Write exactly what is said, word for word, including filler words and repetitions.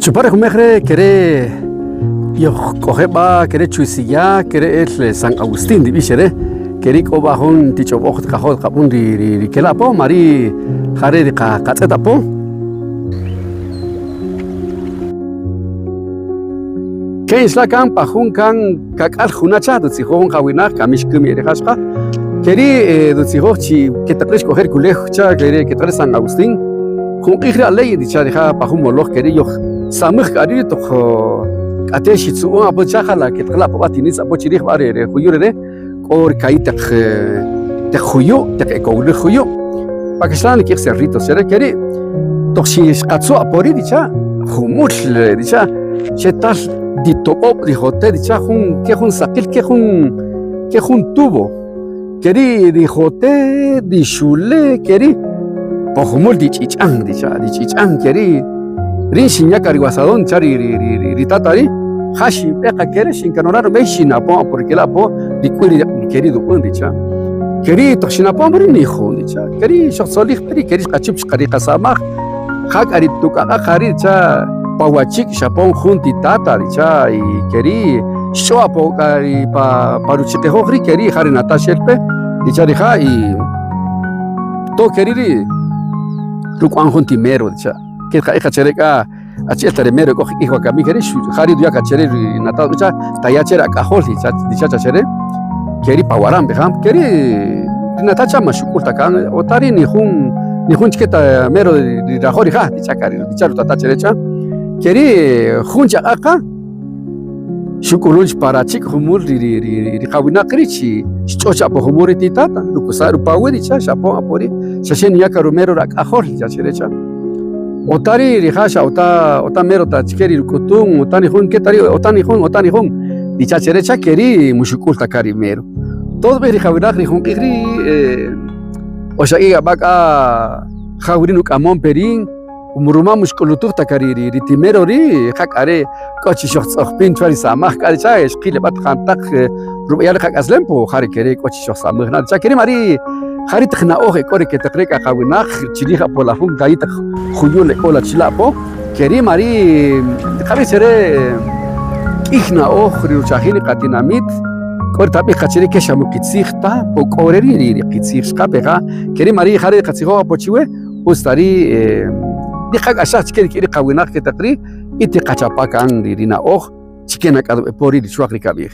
Chupa' re jumej re' kere' yoj k'ojeb'a' kere' Chuwisiya, kere' el San Agustín rib'ix reh. Keri' k'o b'a' jun tich'ob'oj taqajo' taqab'un ri, ri, rikela' apo, ma' ri ja re' riqa-, qatz'et apo. Keh nxla' kan pa jun kan kak'al junach cha, rutzijoj jun qawinaq, kamix kumi' rija' xqa. Keri', eh, rutzijoj chi ke taq reh xk'ojer kulew cha, keri' ke taq reh San Agustín. Jun q'ij re' aley, richa' rija' pa jun moloj, keri' yoj samaj k'a ri' toq, oh, k'ate' xitzu'un apo cha, jala' ke taq la' pa b'a' tinitz apo chirij b'a' re', re' juyu' re're'. K'o rikayi' taq, eh, taq juyu', taq ekowlej juyu'. Pa kaxlan nik'ij cerritos xa re'. Keri' toq xi-, xqatzu' apo ri', richa', jumul, eh, richa', xetal ritob'ob' rijote', richa', jun, keh jun saqil, keh jun, keh jun tubo. Keri' rijote', rixule', keri' pojumul rich'ich'an, richa', rich'ich'an, keri'. Rin xinyak ariwasadon cha ri, ri, ri, ri, ritata ri', ja xinb'eq akeri', xinkanora rub'ey, xinapon apo rikela' apo, rik'ul ri, keri' rub'un richa'. Keri' toq xinapon ri' nijun richa', keri' xojtzolij pe ri', keri' xqachup chi qariqasamaj. Ja k'a ri tuk'aq'aq ja ri' richa', pa wachik' xapon jun titata richa', y keri' xch'o' apo k'a ri pa, pa ruchiqijoj ri', keri' ja ri nataxel pe richa' rija', y to keri' ri' ruk'wan jun ti mero richa'. Keh qaq'ij qachele k'a, achi'el ta re' mero k'o qik'ij wakamik re', xu-, ja ri' ruyak achele ri natal b'icha, taya' che re' ak'ajol, ri cha-, ri chach achele, keri' pa waram b'ejam, keri' ri natal cha ma' xuk'ul ta kan, o ta ri' nijun, nijun chik ta mero ri rajo' rija', ri cha' ka ri, ri cha' rutata chele cha, keri' jun chaq'aq qa, xuk'ulun chi pa rachik' jumul ri, ri, ri, ri qawinaq ri' chi xch'o' cha apo jumul ri titata, rukusa' rupawi' ri cha, xapon apo ri', xa xe niyak arumero rak'ajol, xa chire' cha. O ta ri', ri ja' xa o ta, o ta mero ta chike ri ruk'utum, o ta nijun ke ta ri', o ta nijun, o ta nijun, ri cha chire' cha, keri' mu xuk'ul ta ka ri mero. Todo b'ih ri qawinaq ri jun q'ij ri', eh, o xa k'ik' ab'ak' a, ja wiri' nuk'amom pe ri', Rumal mu xk'ulutuj ta ka ri, ri, ri ti mero ri', ja k'are' k'o chi xojtz'ojpin cho risamaj k'a' ri cha, xqil i b'at jantaq, eh, rub'eyal i qak'aslem po, ja re' kere' k'o chi xojsamaj na ri cha. Kere' ma' ri', ja ri taq na'oj ek'o re' ke taq re' k'a qawinaq chirij apo laj jun kayi' taq juyu'l ek'o la' chila' po. Kere' ma' ri', qab'ij chi re' k'ih na'oj ri ruchajil i qatinamit, k'o ri tab'ij qa chi re' keh xa mu qitzij ta, po k'o re' ri', ri, ri qitzij xqap e ja. Kere' ma' ri', ja re' qatzijoj apo chiweh, Us ta ri', eh, tiqak'axaj chike rik'in ri qawinaq ke taq ri', y tiqachapa' kan ri, ri na'oj chike nak'atb'ej po ri, ri chuwaq ri kab'ij.